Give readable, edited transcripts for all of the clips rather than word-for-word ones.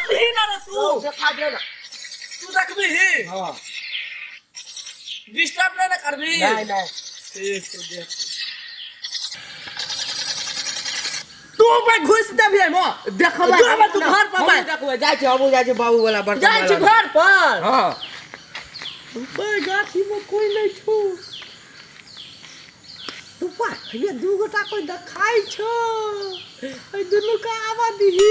देखबी ना रे तू देखा दे ना तू देखबी ही हां डिस्टर्ब नहीं ना करबी नहीं नहीं ठीक तो देख तू भाई घुस देबी म देखबा तू घर पर भाई देखबे जाय छी हमहु जाय छी बाबू वाला बर्तन जाय छी घर पर हां भाई गाछी में कोई नहीं छो तू पा ये दू गोटा कोई देखाई छो ए दुनू का आवा दीही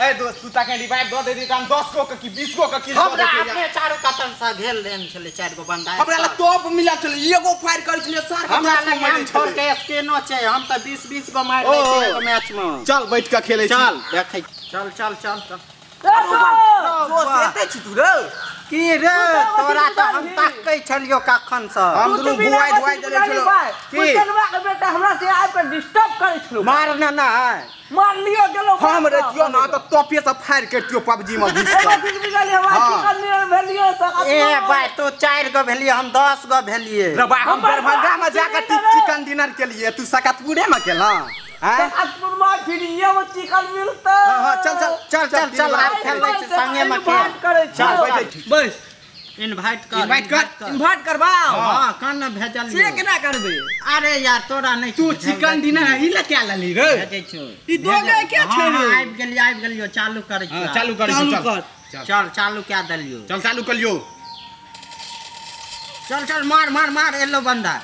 ए दोस्त तू ताके रिवाइव द दे दी हम 10 गो के 20 गो के किल हमरा अपने चारो कतन से घेल लेन छले चार गो बंदा हमरा ला टॉप मिला छले एगो फायर कर छले सार हमरा लग हम छोड़ के स्कैनो छै हम त 20 20 गो मार दै छियै एगो मैच में चल बैठ के खेले छी चल देखै चल चल चल चल दोस्त एते छी तू रे की रे तोरा त हम ताकै छलियो कखन से हम दुनू बुआई धुआई देले छलो की कुतनवा के बेटा हमरा से आब के डिस्टर्ब करै छलो मार ना ना मार लियो गेलो हम रतियो ना त टॉपे से फायर करतियो पबजी में घुस के ए भाई तू 4 गो भेलिए हम 10 गो भेलिए रे भाई हम दरभंगा में जाकर चिकन डिनर के लिए तू सकतपुरे में केला सकतपुर में फिर ये वो चिकन मिलता हां चल चल चल चल चल आर खेलै छी संगे में खेल चल बैठ बस इनवाइट कर इनवाइट कर इनवाइट करवाओ हां कान भेजल से केना करबे अरे यार तोरा नहीं तू चिकन डिनर ही ला क्या लली रे भेजै छौ ई दो गए के छै हां आबि गेलियो आबि गेलियो चालू करै छी चालू कर चालू कर चल चालू क्या देलियो चल चालू कर लियो चल चल मार मार मार एलो बंदा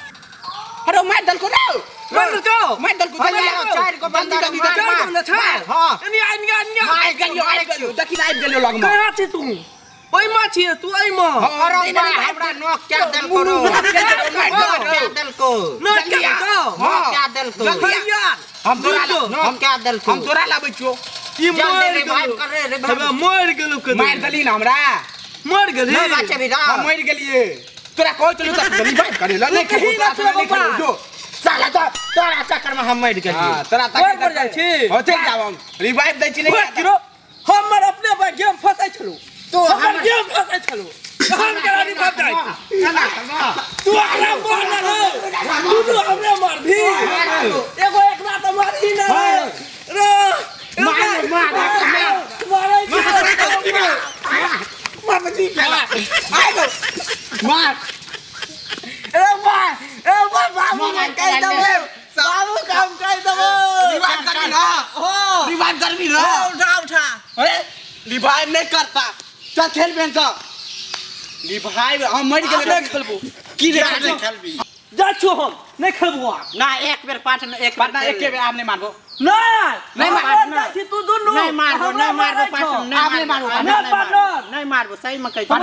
अरे मार दलको रे मार दलको मार दलको चार गो बंदा मार मार हां एनी एनी एनी आबि गेलियो आबि गेलियो देखि आबि गेलियो लगमा कहाँ छी तू ओइ मा छी तू ओइ मा अरे हमरा नोक क्या देलको रो नोक क्या देलको नोक क्या नोक क्या देलको हम तोरा नोक क्या देलको हम तोरा लाबै छियो ई जल्दी रिवाइव कर रे रिवाइव मर गेलो के मार देली ना हमरा मर गेली नहीं बचे भी हम मर गेलिए तोरा कहै चलू त रिवाइव करे ला नहीं कहीं ना तोरा जो साला तो तोरा चक्कर में हम मर गेलिए हां तोरा तक पर जाइ छी हो चल जाब हम रिवाइव दै छी नहीं हमर अपने पर गेम फसै छलू तू हमर गेम फसै छलू हम केना रिवाइव दै तू हमरा मार ना रे तू हमरा मारभी एगो एकरा त मारही ना रे मार मार मारै छी मार मजी आइ गो मार ए मार ए मार बाबू कह देबो बाबू काम कह देबो रिवाइव करबी ना हो रिवाइव करबी ना उठा उठा अरे रिवाइव नहीं करता चल खेल बेन सब रिवाइव हम मर गेल नहीं खेलबो की रे नहीं खेलबी जा छु हम नहीं खेलबो ना एक बेर पार्टनर एक पार्टनर एक बेर आप नहीं मारबो नहीं नहीं मारबो छी तू दुनू नहीं मारबो नहीं मारबो पार्टनर नहीं मारबो नहीं पार्टनर नहीं मारबो सही में कहै छी हां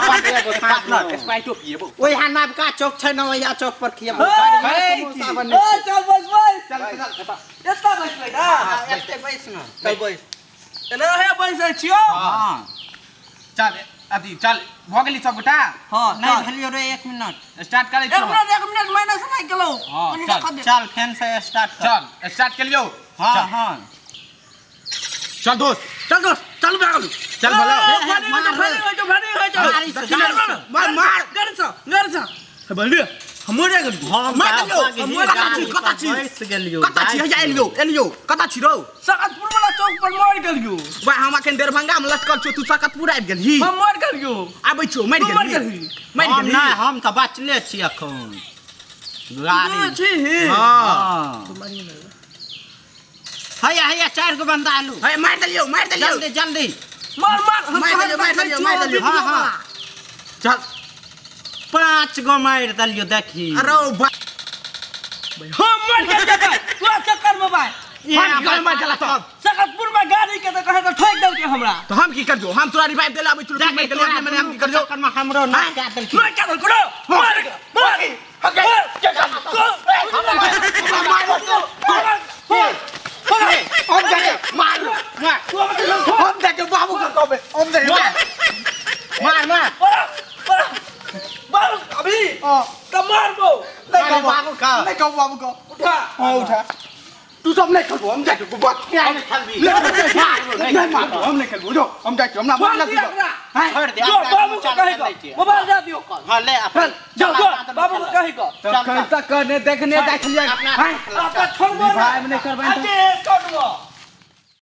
पार्टनर पार्टनर स्प्राइटो पिएबो ओइ हां नबका चौक छै न ओइ चौक पर खिएबो समोसा बनै ए चल बस बस चल चल एत्ता बैसबै ना एत्ते बैस न चल बैस एना हे बैसै छियो हां चल अभी चल भ गेली सब गोटा हां नहीं भेलियो रे 1 मिनट स्टार्ट करै छी 1 मिनट 1 मिनट माइनस नहीं गेलौ हां चल चल फैन से स्टार्ट कर चल स्टार्ट कर लियो हां हां चल दोस्त चल दोस्त चल भागलू चल भला मार मार गरस गरस बोलियो हमरे गेलियो हम मार देलियो हमर कता छी कता छी बैस गेलियो कता छी हैया एलियो एलियो कता छी रौ सकतपुर वाला चौक पर मर गेलियो भाई हम अखन दरभंगा में लटकल छियो तू सकतपुर आबि गेलही हम मर गेलियो आबै छियो मरि तू मर गेलही गेलही मरि हम गेलही नहीं हम त बचले छी अखन गाड़ी तू छी हां हैया हैया चार गो बंदा आलू हे मार देलियो मार देलियो जल्दी जल्दी मार मार मार देलियो मार देलियो मार देलियो हां हां चल 5 गो मार देलियो देखी अरे हम मर गेलियो भाई तू चक्कर में भाई हम की मार देला तब सकतपुर में गाड़ी के त कहे त ठोक देलके हमरा तो हम की करजो हम तोरा रिवाइव देला आबै तू मार देलियो अपने मने हम की करजो चक्कर में हमरो ना क्या देलकी मार क्या देलको मार मार हम जाके मार मार हम जाके बाबू के कहबे हम जाके मार मार बाबू अभी त मारबो नहीं कहबो बाबू का नहीं कहबो बाबू का उठा हां उठा तू सब नहीं खेलबो हम जाके बात नहीं खेलबी नहीं मारबो हम नहीं खेलबो जो हम जाके हमरा मार लग छोड़ दे जो बाबू के कहे का मोबाइल दे दियो कल हां ले अपन जो जो बाबू के कहे का तो कहीं तक ने देखने जाय छलियै अपना हैं आपा छोड़बो रिवाइव नहीं करबै अरे छोड़बो।